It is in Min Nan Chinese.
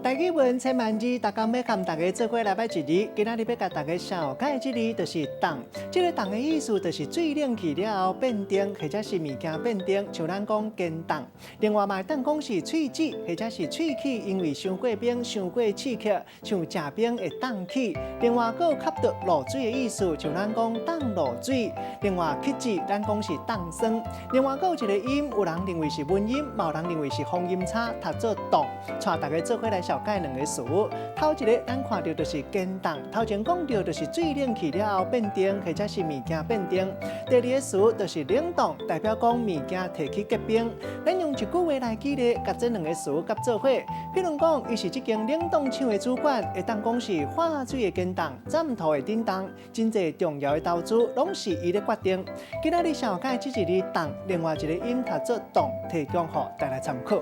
台語文千萬字，逐工欲佮大家做伙來擺一字。今仔日欲共大家紹介這字就是凍。這个凍的意思就是水冷去了後變凍，或者是物件變凍，像咱講堅凍。另外嘛會當講是喙舌，或者是喙齒，因為傷過冰、傷過刺激，像食冰會凍起。另外，閣有吸著露水的意思，像咱講凍露水。另外，乞舌，咱講是凍霜。另外，閣有一个音，有人認為是文音，嘛有人認為是方音差，讀做凍。帶大家做伙來紹介兩个詞，頭一个咱看著就是堅凍，頭前講著就是水冷去了後變凍，或者是物件變凍。第二个詞就是冷凍，代表講物件提去結冰。咱用一句話來舉例，共這兩个詞佮做伙。譬如講，伊是這間冷凍廠的主管，會當講是化水會堅凍，斬土會振動，真濟重要的投資攏是伊咧決定。今仔日紹介這一字凍，另外一个音讀做凍，提供予大家參考。